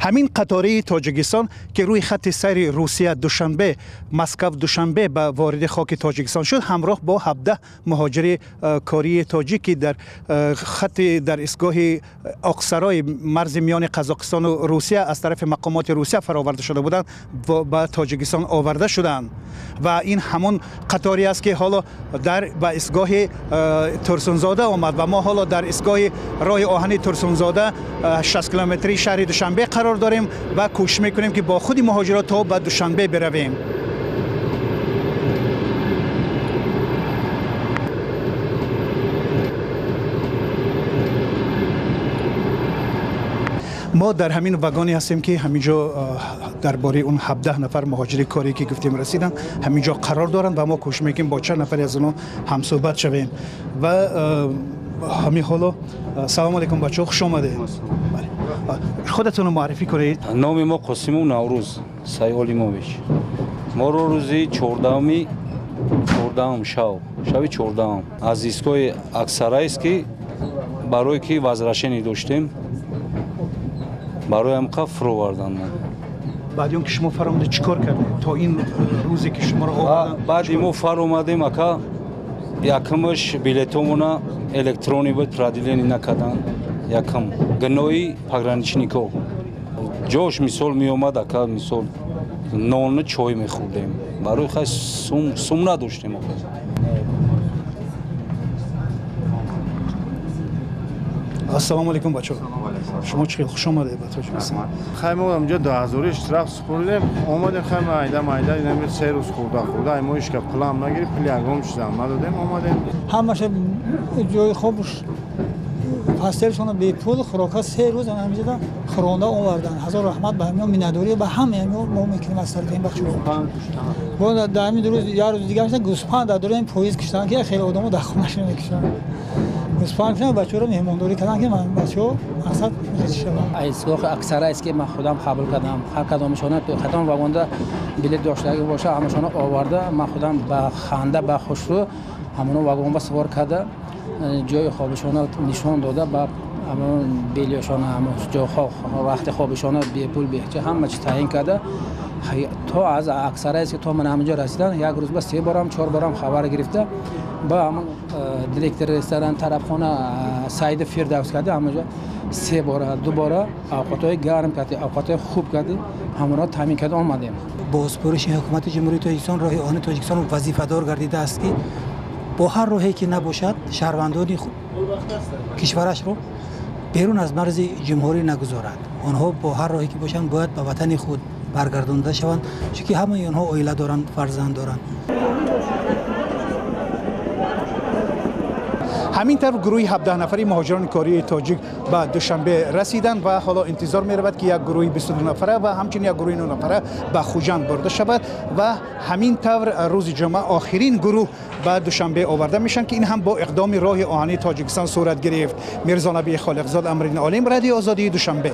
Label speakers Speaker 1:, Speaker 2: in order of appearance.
Speaker 1: Ҳамин қатораи Тоҷикистон, ки рӯи хатти сайри Русия Душанбе, Москва Душанбе ба вориди хоки Тоҷикистон шуд, ҳамроҳ бо 17 муҳоҷири кории тоҷик, ки дар хатти дар истгоҳи Оқсарои марзи миёни Қазоқистону Русия аз тарафи мақомоти Русия фароварда шуда буданд, ба Тоҷикистон оварда шуданд. Ва ин ҳамон қаторе аст, ки ҳоло дар ба истгоҳи Турсунзода омад ва мо ҳоло дар истгоҳи роҳи оҳани Турсунзода 60 километрии шаҳри Душанбе қарор дорем ва кӯшиш мекунем, ки бо худи муҳоҷирот то ба Душанбе биравем. Мо дар ҳамин вагоне ҳастем, ки ҳамин ҷо дар бораи он 17 нафар муҳоҷири корӣ, ки гуфтем расиданд, ҳамин ҷо қарор доранд ва мо кӯшиш мекунем бо чанд нафаре аз онҳо ҳамсӯҳбат шавем. Ва ҳамин ҳоло салому алайкум, бачаҳо, хуш омадед. Худатонро муаррифӣ кунед.
Speaker 2: Номи мо Қосимов Наврӯз Сайолимович. Моро рӯзи 14-уми 14-ум шав, шаби 14-ум аз истгоҳи Аксарайст, ки барое ки возвращение доштем, барои ҳамқа фуровардан.
Speaker 1: Баъди он ки шумо фаромадед, чӣ кор кардед то ин рӯзе ки шуморо оварданд?
Speaker 2: Баъди мо фаромадем, ака, якумаш билетомона электронӣ буд, продление накарданд. Якум гуноҳи пограничников. Ҷош мисол меомад, ака, мисол нону чой мехӯрдем, барои хай сум надоштем.
Speaker 1: Ассалому алайкум, бачаҳо, шумо чӣ хел, хуш омадед ба Тоҷикистон.
Speaker 3: Хай, мо инҷо 2000 штраф супурдем, омадем. Хай, майда майда инами 3 рӯз хӯрда хӯрда, ай мо ҳеч пулам нагирифт, пули ягон чизам надодем, омадем.
Speaker 4: Ҳамаша ҷои хобш, постелшона бепул, хӯрока 3 рӯз ҳаминҷода хӯронда овардан. Ҳазор раҳмат ба ҳамино, миннатдорӣ ба ҳамаи ҳамино мо мекунем аз тарафи ин бачаҳо. Бо дар ҳамин рӯз як рӯз дига гӯспанд дар дораи поезд киштанд, ки хеле одамо дар хонашон мекушанд. Гӯспанд кушанд, бачаҳоро меҳмондорӣ карданд, ки ман бачаҳо мақсад шаванд.
Speaker 5: Истгоҳи Аксарайст, ки ман худам қабул кардам, ҳар кадомашона кадом вагонда билет доштагӣ боша, ҳамашона оварда, ман худам ба ханда, ба хушрӯ ҳамоно вагон ба савор карда, ҷои хобишона нишон дода, ба ҳамон белиёшона, ҳамон ҷо вақти хобишона бепул беҳча ҳама чи таъин карда, то аз Аксарайст, ки то ман ҳаминҷо расидан, як рӯз ба 3 борам, 4 борам хабар гирифта, ба ҳамон директори ресторан тарабхона Саиди Фирдавс карда, ҳамонҷо 3 бора, 2 бора авқотҳои гарм карди, авқотҳои хуб карди, ҳамонро таъмин карда омадем.
Speaker 6: Бо супориши ҳукумати Ҷумҳурии Тоҷикистон роҳи оҳани Тоҷикистон вазифадор гардидааст, ки бо ҳар роҳе ки набошад шаҳрвандони кишварашро берун аз марзи ҷумҳурӣ нагузорад. Онҳо бо ҳар роҳе ки бошанд бояд ба ватани худ баргардонда шаванд, чунки ҳамаи онҳо оила доранд, фарзанд доранд.
Speaker 1: Ҳамин тавр гурӯҳи 17 нафари муҳоҷирони кории тоҷик ба Душанбе расиданд ва ҳоло интизор меравад, ки як гурӯҳи 22 нафара ва ҳамчунин як гурӯҳи 9 нафара ба Хуҷанд бурда шавад ва ҳамин тавр рӯзи ҷумъа охирин гурӯҳ ба Душанбе оварда мешаванд, ки ин ҳам бо иқдоми роҳи оҳании Тоҷикистон сурат гирифт. Мирзонаби Холиқзод, Амриддин Олим, Радиои Озодии, Душанбе.